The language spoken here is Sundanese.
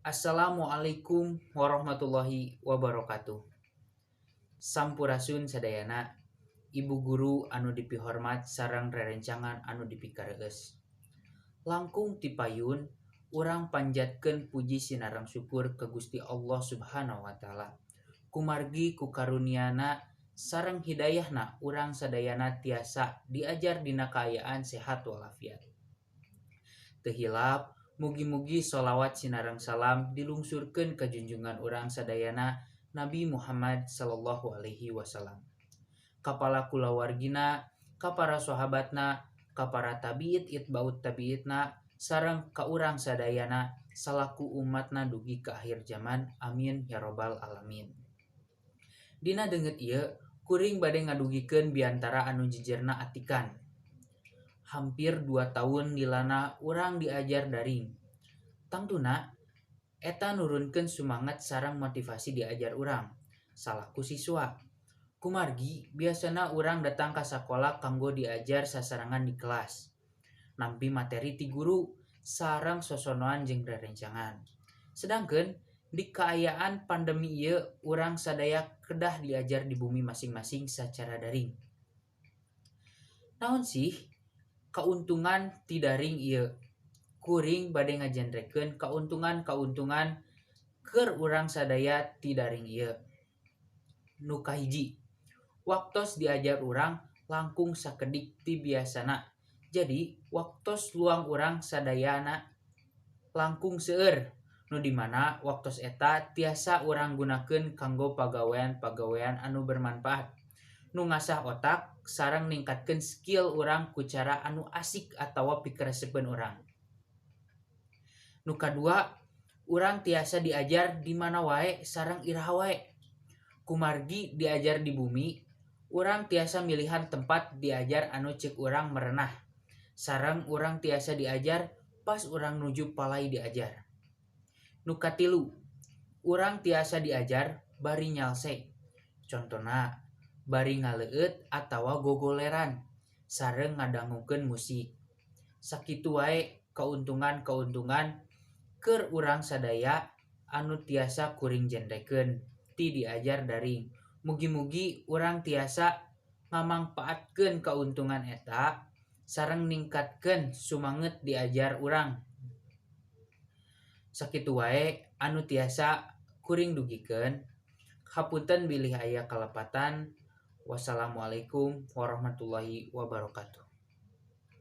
Assalamualaikum warahmatullahi wabarakatuh. Sampurasun sadayana, ibu guru anu dipihormat sareng rerencangan anu dipikareus. Langkung ti payun urang panjatkeun puji sinareng syukur ka Gusti Allah Subhanahu wa taala. Kumargi ku karuniana sareng hidayahna urang sadayana tiasa diajar dina kaayaan sehat walafiat. Teu hilap mugi-mugi sholawat sinareng salam dilungsurkeun ka junjungan urang sadayana Nabi Muhammad sallallahu alaihi wasallam. Ka para kulawargina, ka para sahabatna, ka para tabiit itbaut tabiitna sareng ka urang sadayana salaku umatna dugi ka akhir zaman, amin ya robbal alamin. Dina deungeut ieu kuring bade ngadugikeun biantara anu jejerna atikan. Hampir 2 tahun lilana urang diajar daring. Tangtuna eta nurunkeun sumanget sareng motivasi diajar urang salaku siswa. Kumargi biasana urang datang ka sakola kanggo diajar sasarengan di kelas. Nampi materi ti guru sareng sosonoan jeung rerencangan. Sedangkeun di kaayaan pandemi ieu urang sadaya kedah diajar di bumi masing-masing sacara daring. Naon sih kauntungan ti daring ieu? Kuring bade ngajenrekeun kauntungan-kauntungan keur urang sadaya ti daring ieu. Nu kahiji, waktos diajar urang langkung sakedik ti biasana. Jadi waktos luang urang sadayana langkung seueur, nu dimana waktos eta tiasa urang gunakeun kanggo pagawean-pagawean anu bermanfaat, nu ngasah otak sareng ningkatkeun skill urang ku cara anu asik atawa pikaresepeun urang. Nu kadua, urang tiasa diajar di mana wae sareng iraha wae. Kumargi diajar di bumi, urang tiasa milihan tempat diajar anu ceuk urang merenah. Sareng urang tiasa diajar pas urang nuju palai diajar. Nu katilu, urang tiasa diajar bari nyalse. Contona bari ngaleueut atawa gogoleran sareng ngadangukeun musik. Sakitu wae kauntungan-kauntungan keur urang sadaya anu tiasa kuring jendrekeun ti diajar daring. Mugi-mugi urang tiasa ngamangpaatkeun kauntungan eta sareng ningkatkeun sumanget diajar urang. Sakitu wae anu tiasa kuring dugikeun. Hapunten bilih aya kalepatan. Wassalamualaikum warahmatullahi wabarakatuh.